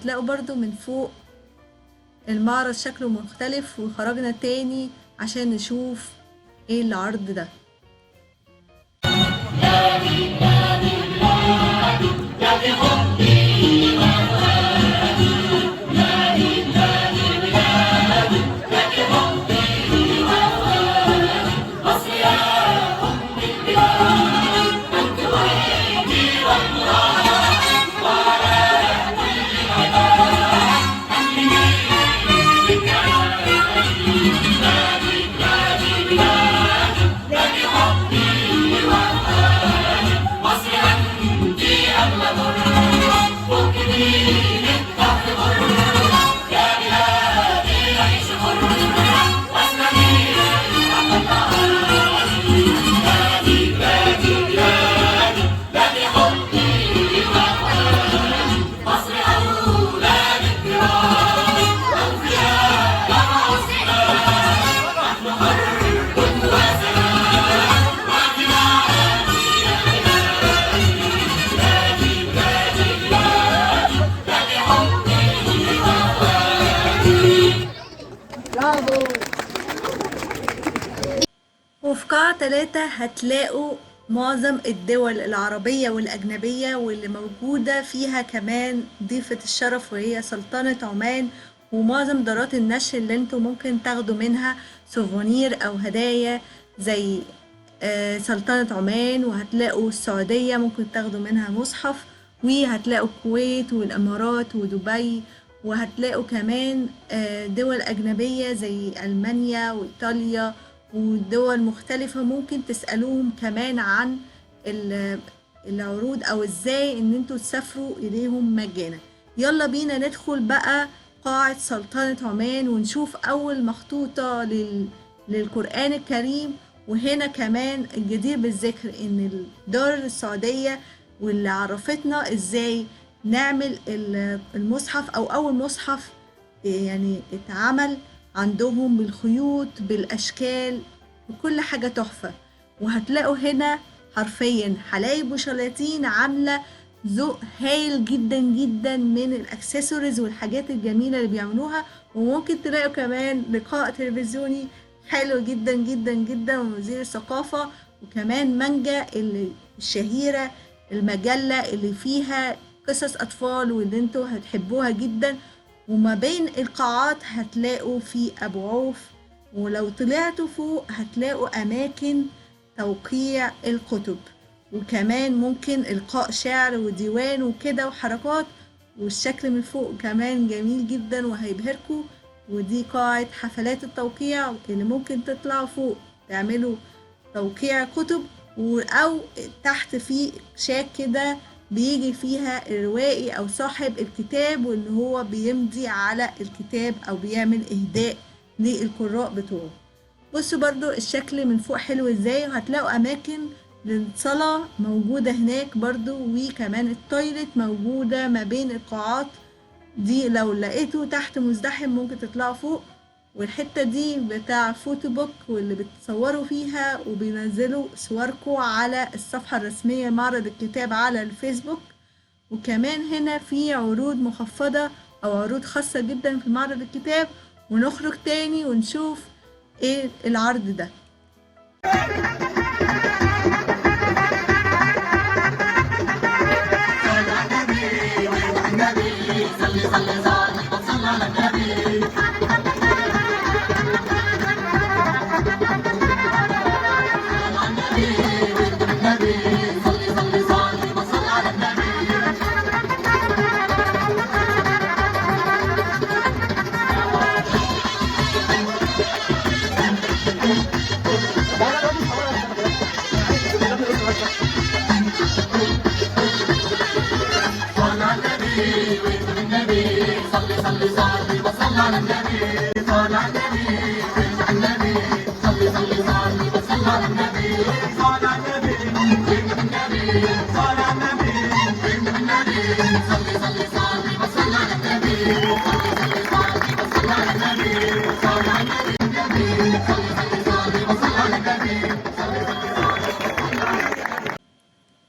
وهتلاقوا برضو من فوق المعرض شكله مختلف. وخرجنا تاني عشان نشوف ايه العرض ده. وفي قاعة 3 هتلاقوا معظم الدول العربية والأجنبية، واللي موجودة فيها كمان ضيفة الشرف وهي سلطنة عمان، ومعظم دارات النشر اللي انتوا ممكن تاخدوا منها souvenir أو هدايا زي سلطنة عمان، وهتلاقوا السعودية ممكن تاخدوا منها مصحف، وهتلاقوا الكويت والإمارات ودبي، وهتلاقوا كمان دول أجنبية زي ألمانيا وإيطاليا ودول مختلفة. ممكن تسألوهم كمان عن العروض أو إزاي إن انتوا تسافروا إليهم مجانا. يلا بينا ندخل بقى قاعة سلطنة عمان ونشوف أول مخطوطة للقرآن الكريم. وهنا كمان الجدير بالذكر إن الدار السعودية واللي عرفتنا إزاي نعمل المصحف أو أول مصحف اتعمل عندهم بالخيوط بالأشكال وكل حاجة تحفة. وهتلاقوا هنا حرفيا حلايب وشلاتين عاملة ذوق هايل جدا جدا من الاكسسوارز والحاجات الجميلة اللي بيعملوها. وممكن تلاقوا كمان لقاء تلفزيوني حلو جدا جدا جدا ووزير الثقافة، وكمان مانجا اللي الشهيرة، المجلة اللي فيها قصص أطفال واللي انتوا هتحبوها جدا. وما بين القاعات هتلاقوا في أبو عوف، ولو طلعتوا فوق هتلاقوا أماكن توقيع الكتب، وكمان ممكن إلقاء شعر وديوان وكده وحركات، والشكل من فوق كمان جميل جدا وهيبهركوا. ودي قاعة حفلات التوقيع اللي ممكن تطلعوا فوق تعملوا توقيع كتب، أو تحت في شاك كده بيجي فيها الروائي أو صاحب الكتاب واللي هو بيمضي على الكتاب أو بيعمل إهداء للقراء بتوعه. بصوا برضو الشكل من فوق حلو ازاي، وهتلاقوا أماكن للصلاة موجودة هناك برضو، وكمان التويلت موجودة ما بين القاعات دي. لو لقيتوا تحت مزدحم ممكن تطلعوا فوق. والحتة دي بتاع photo book واللي بتصوروا فيها وبينزلوا صوركم على الصفحة الرسمية معرض الكتاب على الفيسبوك. وكمان هنا في عروض مخفضة أو عروض خاصة جدا في معرض الكتاب. ونخرج تاني ونشوف ايه العرض ده.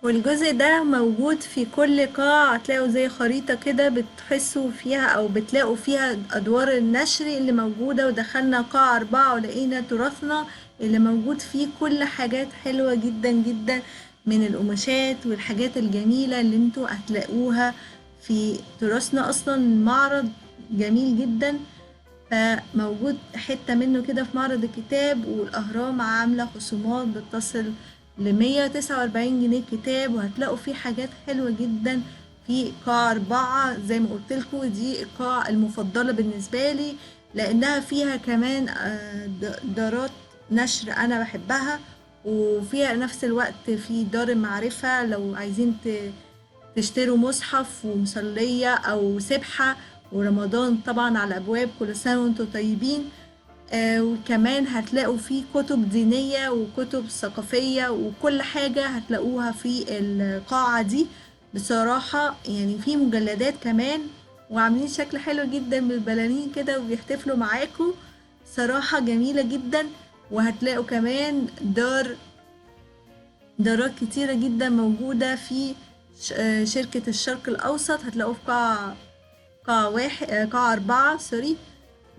والجزء ده موجود في كل قاعة، هتلاقوا زي خريطة كده بتحسوا فيها أو بتلاقوا فيها أدوار النشر اللي موجودة. ودخلنا قاعة 4 ولقينا تراثنا اللي موجود فيه كل حاجات حلوة جدا جدا من القماشات والحاجات الجميلة اللي انتوا هتلاقوها في تراثنا. أصلا معرض جميل جدا، فموجود حتة منه كده في معرض الكتاب. والأهرام عاملة خصومات بتصل ل149 جنيه كتاب، وهتلاقوا فيه حاجات حلوة جدا في قاعة 4. زي ما قلت لكم دي القاعة المفضلة بالنسبة لي لأنها فيها كمان دارات نشر أنا بحبها، وفيها نفس الوقت في دار المعرفة لو عايزين تشتروا مصحف ومصلية أو سبحة. ورمضان طبعا على الأبواب، كل سنة وانتم طيبين. وكمان هتلاقوا فيه كتب دينية وكتب ثقافية وكل حاجة هتلاقوها في القاعة دي بصراحة. في مجلدات كمان، وعاملين شكل حلو جدا بالبلالين كده وبيحتفلوا معاكم، صراحة جميلة جدا. وهتلاقوا كمان دارات كتيرة جدا موجودة في شركة الشرق الأوسط، هتلاقوه في قاعة واحد، قاعة 4 سوري.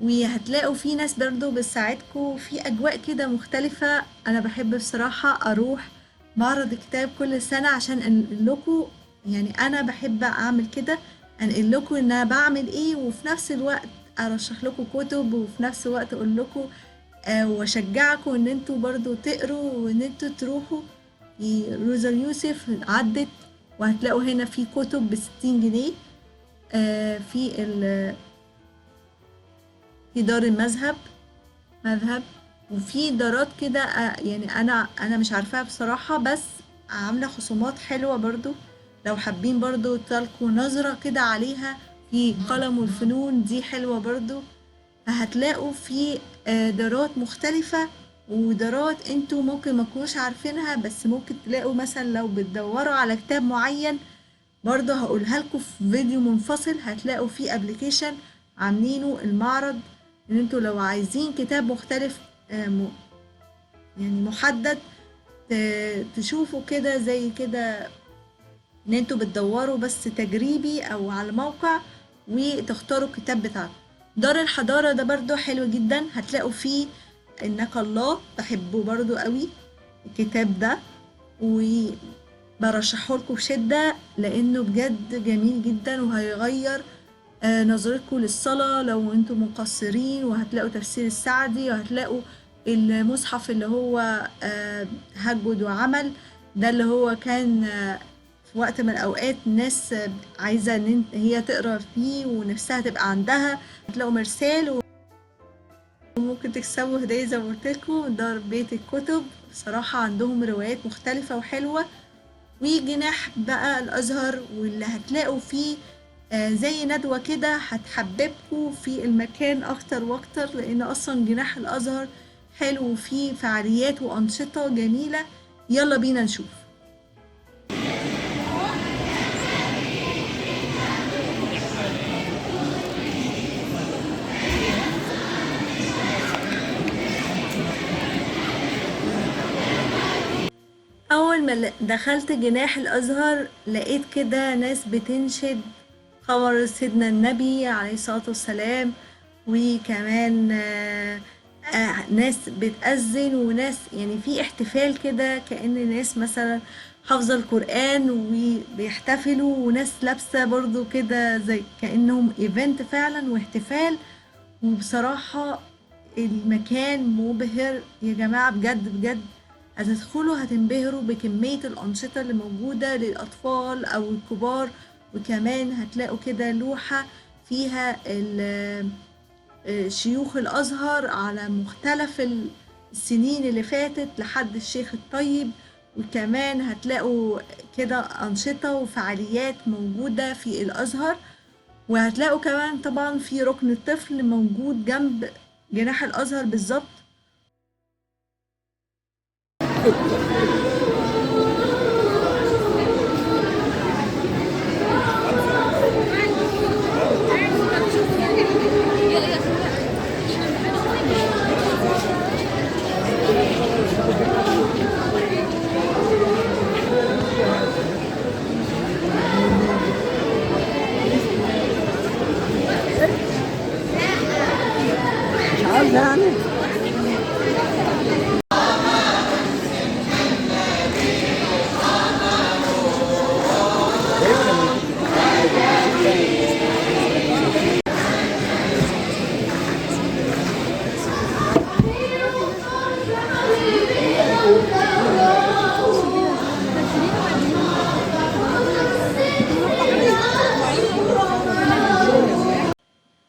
وهتلاقوا في ناس برضو بتساعدكم في أجواء كده مختلفة. أنا بحب بصراحة أروح معرض الكتاب كل سنة عشان أنقل لكم، أنا بحب أعمل كده، أنقل لكم إن أنا بعمل إيه، وفي نفس الوقت أرشح لكم كتب، وفي نفس الوقت أقول لكم، وأشجعكم إن أنتوا برضو تقروا وإن أنتوا تروحوا. في روزا اليوسف عدت، وهتلاقوا هنا في كتب ب60 جنيه، في دار المذهب، وفي دارات كده، أنا مش عارفاها بصراحة، بس عاملة خصومات حلوة برضو لو حابين برضو تلقوا نظرة كده عليها. في قلم والفنون دي حلوة برضو. فهتلاقوا في دارات مختلفة ودارات انتوا ممكن ما تكونوش عارفينها، بس ممكن تلاقوا مثلا لو بتدوروا على كتاب معين برضو هقولها لكم في فيديو منفصل. هتلاقوا في application عاملينه المعرض ان انتوا لو عايزين كتاب مختلف، محدد، تشوفوا كده زي كده ان انتوا بتدوروا بس تجريبي او على موقع وتختاروا الكتاب بتاعكم. دار الحضارة ده برضو حلو جدا، هتلاقوا فيه انك الله، بحبه برضو قوي الكتاب ده وبرشحه لكم بشدة لانه بجد جميل جدا وهيغير نظرتكم للصلاة لو انتم مقصرين. وهتلاقوا تفسير السعدي، وهتلاقوا المصحف اللي هو تهجد وعمل، ده اللي هو كان في وقت من الأوقات الناس عايزة إن هي تقرأ فيه ونفسها تبقى عندها. هتلاقوا مرسال، وممكن تكسبوا هدية زي ما قلت لكم. دار بيت الكتب بصراحة عندهم روايات مختلفة وحلوة. وجناح بقى الأزهر، واللي هتلاقوا فيه زي ندوة كده هتحببكوا في المكان أكتر وأكتر، لأن أصلا جناح الأزهر حلو وفيه فعاليات وأنشطة جميلة. يلا بينا نشوف. أول ما دخلت جناح الأزهر لقيت كده ناس بتنشد خبر سيدنا النبي عليه الصلاة والسلام، وكمان ناس بتأذن، وناس في احتفال كده كأن ناس مثلا حافظة القرآن وبيحتفلوا، وناس لابسة برضو كده زي كأنهم ايفنت فعلا واحتفال. وبصراحة المكان مبهر يا جماعة، بجد بجد هتدخلوا هتنبهروا بكمية الأنشطة اللي موجودة للأطفال أو الكبار. وكمان هتلاقوا كده لوحة فيها شيوخ الأزهر على مختلف السنين اللي فاتت لحد الشيخ الطيب. وكمان هتلاقوا كده أنشطة وفعاليات موجودة في الأزهر. وهتلاقوا كمان طبعا في ركن الطفل موجود جنب جناح الأزهر بالظبط. يعني.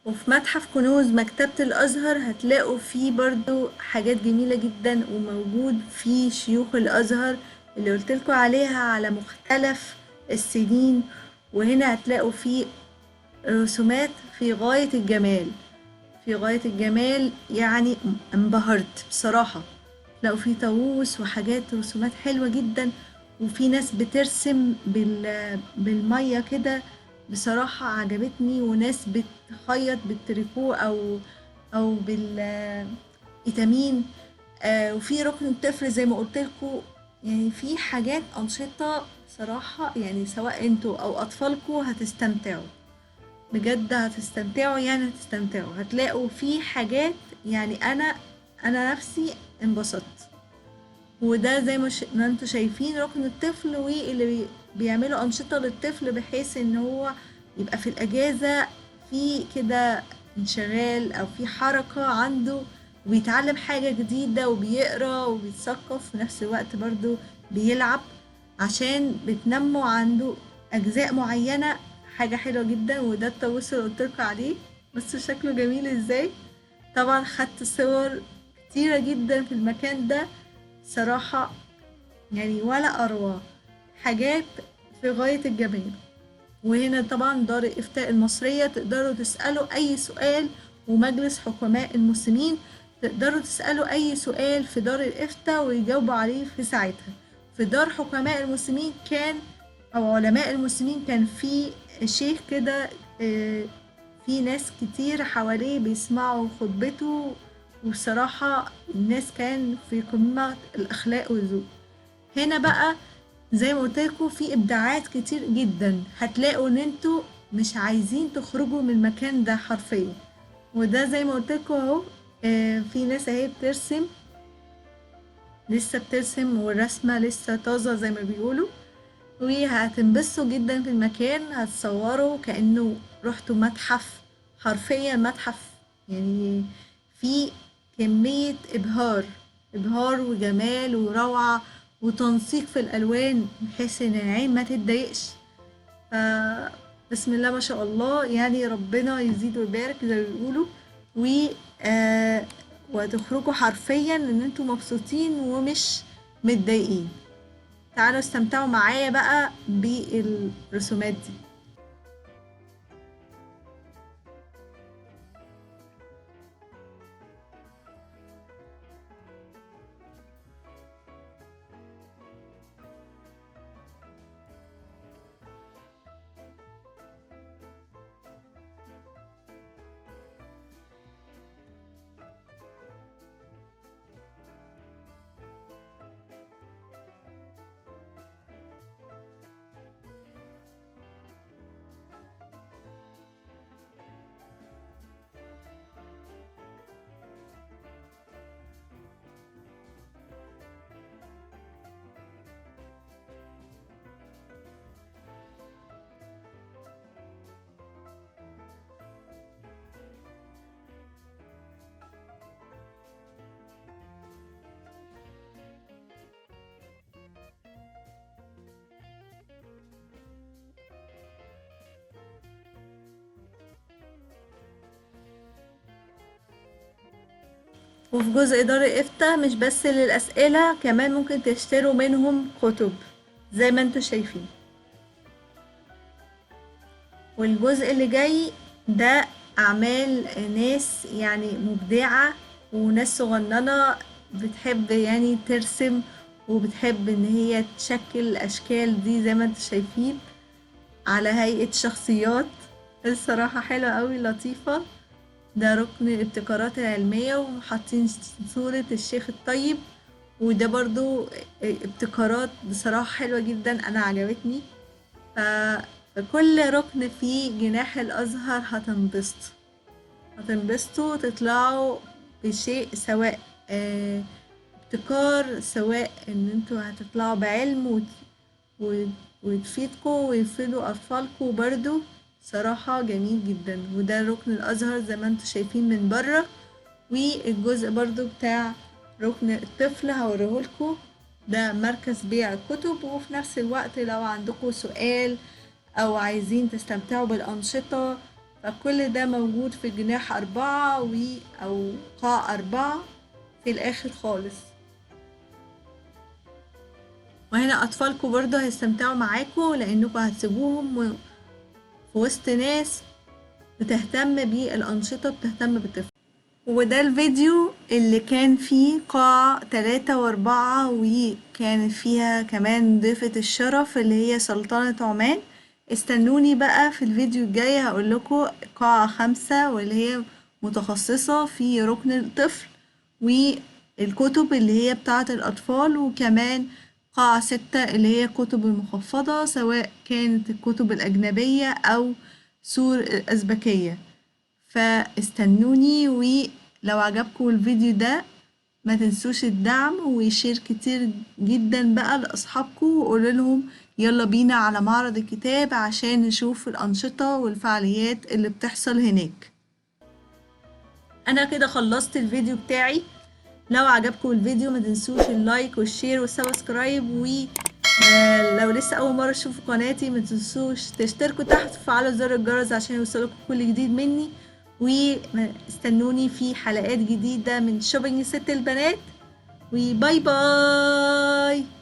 وفي متحف كنوز مكتبة الأزهر هتلاقوا فيه برضو حاجات جميلة جدا، وموجود فيه شيوخ الأزهر اللي قلتلكوا عليها على مختلف السنين. وهنا هتلاقوا فيه رسومات في غاية الجمال، في غاية الجمال، يعني انبهرت بصراحة. تلاقوا فيه طاووس وحاجات رسومات حلوة جدا، وفي ناس بترسم بالمية كده، بصراحة عجبتني. وناس بتخيط بالتريكو أو بالإيتامين. وفي ركن الطفل زي ما قلت لكم، يعني في حاجات أنشطة بصراحة، يعني سواء انتوا أو أطفالكوا هتستمتعوا بجد، هتستمتعوا يعني هتستمتعوا. هتلاقوا في حاجات يعني أنا نفسي انبسطت. وده زي ما انتوا شايفين ركن الطفل، واللي بيعملوا أنشطة للطفل بحيث إن هو يبقى في الأجازة في كده انشغال أو في حركة عنده، وبيتعلم حاجة جديدة وبيقرأ وبيتثقف في نفس الوقت، برضو بيلعب عشان بتنمو عنده أجزاء معينة. حاجة حلوة جدا. وده الطاووس اللي قلتلكوا عليه، بس شكله جميل ازاي. طبعا خدت صور كتيرة جدا في المكان ده صراحة، يعني ولا أروع، حاجات في غاية الجمال. وهنا طبعا دار الإفتاء المصرية، تقدروا تسألوا أي سؤال، ومجلس حكماء المسلمين تقدروا تسألوا أي سؤال في دار الإفتاء ويجاوبوا عليه في ساعتها. في دار حكماء المسلمين كان، أو علماء المسلمين، كان في شيخ كده، في ناس كتير حواليه بيسمعوا خطبته، وبصراحة الناس كان في قمة الأخلاق والذوق. هنا بقى زي ما قلت لكم في إبداعات كتير جدا، هتلاقوا إن انتوا مش عايزين تخرجوا من المكان ده حرفيا. وده زي ما قلت لكم أهو، في ناس أهي بترسم، لسه بترسم والرسمة لسه طازة زي ما بيقولوا، وهتنبسطوا جدا في المكان. هتصوروا كأنه رحتوا متحف، حرفيا متحف، يعني في كمية إبهار، إبهار وجمال وروعة وتنسيق في الألوان بحيث إن العين ما تتضايقش. بسم الله ما شاء الله، يعني ربنا يزيد ويبارك زي ما بيقولوا. وتخرجوا حرفيا إن انتوا مبسوطين ومش متضايقين. تعالوا استمتعوا معايا بقى بالرسومات دي. وفي جزء دار الإفتاء مش بس للأسئلة، كمان ممكن تشتروا منهم كتب زي ما انتوا شايفين. والجزء اللي جاي ده أعمال ناس مبدعة وناس صغننة بتحب ترسم وبتحب إن هي تشكل الأشكال دي زي ما انتوا شايفين على هيئة شخصيات. الصراحة حلوة قوي، لطيفة. ده ركن الابتكارات العلمية وحاطين صورة الشيخ الطيب، وده برضو ابتكارات بصراحة حلوة جدا، أنا عجبتني. فكل ركن في جناح الأزهر هتنبسطوا وتطلعوا بشيء، سواء ابتكار، سواء ان انتوا هتطلعوا بعلم وتفيدكوا ويفيدوا اطفالكوا برضو. صراحة جميل جدا. وده ركن الازهر زي ما انتوا شايفين من بره، والجزء برضو بتاع ركن الطفل هوريهولكوا. ده مركز بيع الكتب، وفي نفس الوقت لو عندكوا سؤال او عايزين تستمتعوا بالانشطة فكل ده موجود في جناح 4 أو قاع 4 في الآخر خالص. وهنا أطفالكم برضو هيستمتعوا معاكم، لأنكم هتسيبوهم في وسط ناس بتهتم بالأنشطة، بتهتم بالطفل. وده الفيديو اللي كان فيه قاعة 3 و4، وكان فيها كمان ضيفة الشرف اللي هي سلطنة عمان. استنوني بقى في الفيديو الجاي هقول لكم قاعة 5 واللي هي متخصصة في ركن الطفل والكتب اللي هي بتاعة الأطفال، وكمان قاعة 6 اللي هي كتب المخفضة سواء كانت الكتب الأجنبية أو سور الأزبكية. فاستنوني، ولو عجبكم الفيديو ده ما تنسوش الدعم وشير كتير جدا بقى لأصحابكم، وقولوا لهم يلا بينا على معرض الكتاب عشان نشوف الأنشطة والفعاليات اللي بتحصل هناك. أنا كده خلصت الفيديو بتاعي. لو عجبكم الفيديو ما تنسوش ال like وال share وال subscribe، و لو لسه أول مرة تشوفوا قناتي ما تنسوش تشتركوا تحت وتفعلوا زر الجرس عشان يوصلكم كل جديد مني. واستنوني في حلقات جديدة من shopping ست البنات. و bye bye.